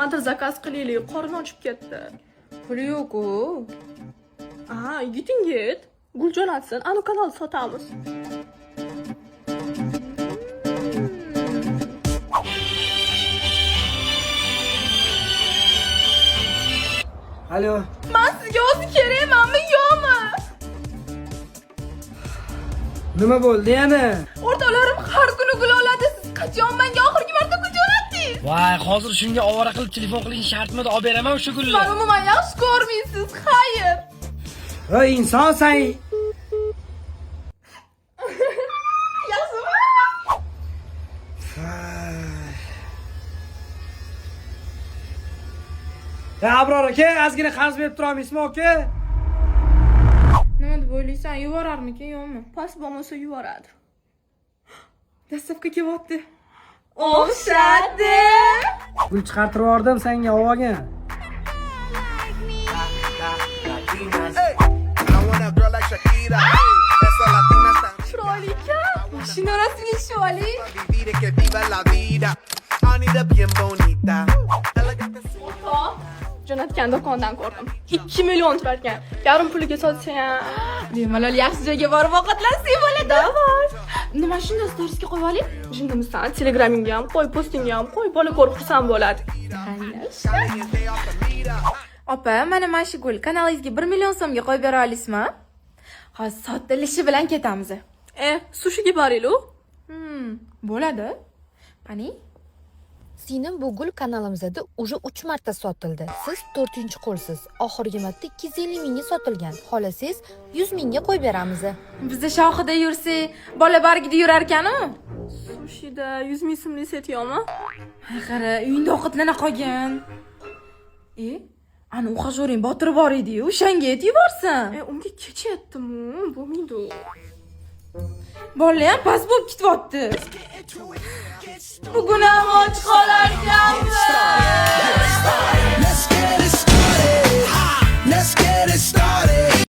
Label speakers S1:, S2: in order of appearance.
S1: Nimadir заказ qilaylik, qornim ochib ketdi.
S2: Puli yo'q-ku.
S1: A, yigiting yet. Gul jo'natsin, anu kanal sotamiz.
S3: Alo.
S1: Man sizga o'zi kerakmanmi, yo'qmi?
S3: Nima bo'ldi yana?
S1: O'rtoqlarim har kuni gul oladi. Siz qachon menga oxirgi marta gul jo'natdingiz?
S3: Voy, hozir shunga ovora qilib telefon qilish shartmidi? Olib beraman o'sha gulni.
S1: Mani umuman yaxshi ko'rmaysiz, xayr.
S3: Voy, insonsan.
S1: Yaxshimi?
S3: Ya Abror aka, ozgina qarz berib tura olmaysizmi aka?
S2: Nima deb o'ylaysan? Yuborarmikin, yo'qmi?
S1: Past bo'lmasa yuboradi.
S2: Dastlabki kelyapti.
S1: O'xshadi.
S3: Gul chiqartirib yubordim senga, olib olgin.
S4: I want a girl like Shakira. Esa latina tan rica.
S1: Chiroyli ekan.
S2: Mashina rasmga tushib oling.
S4: Pa' vivir es que viva la vida. I need a bien bonita. Elegante.
S1: O'rtoq, jo'natgan do'kondan ko'rdim. 2 million turar ekan. Yarim puliga sotsa ham.
S2: Bemalol yaxshi joyga borib ovqatlansak bo'ladi.
S1: Давай.
S2: Nima shunda storiesga qo'yib oling?
S1: Jindimisan, Telegramingga ham qo'y, postingga ham qo'y, bola ko'rib xursand bo'ladi.
S4: Caliente off the mira.
S2: Opa, mana shu gul kanalingizga 1 million so'mga qo'yib bera olasizmi? Hozir sotilishi bilan ketamiz.
S1: E, sushiga boraylik.
S2: Bo'ladi. Qani?
S5: Singlim, bu gul kanalimizda уже 3 marta sotildi. Siz 4 qo'lsiz. Oxirgi marta 250 mingga sotilgan. Xohlasangiz 100 mingga qo'yib beramiz.
S2: Bizda shoxida yursak, bola bargida yurar ekanu.
S1: Sushida 100 ming so'mlik set yo'qmi?
S2: Qara, uyingda ovqatlana qolgin. E, ani ухажёр ing Botir bor edi-yu, o'shanga aytib yuborsin.
S1: E, unga kecha aytdim, bo'lmaydi.
S2: Bolalar ham past bo'lib ketyapti. Bugun ham och qolarkanmiz.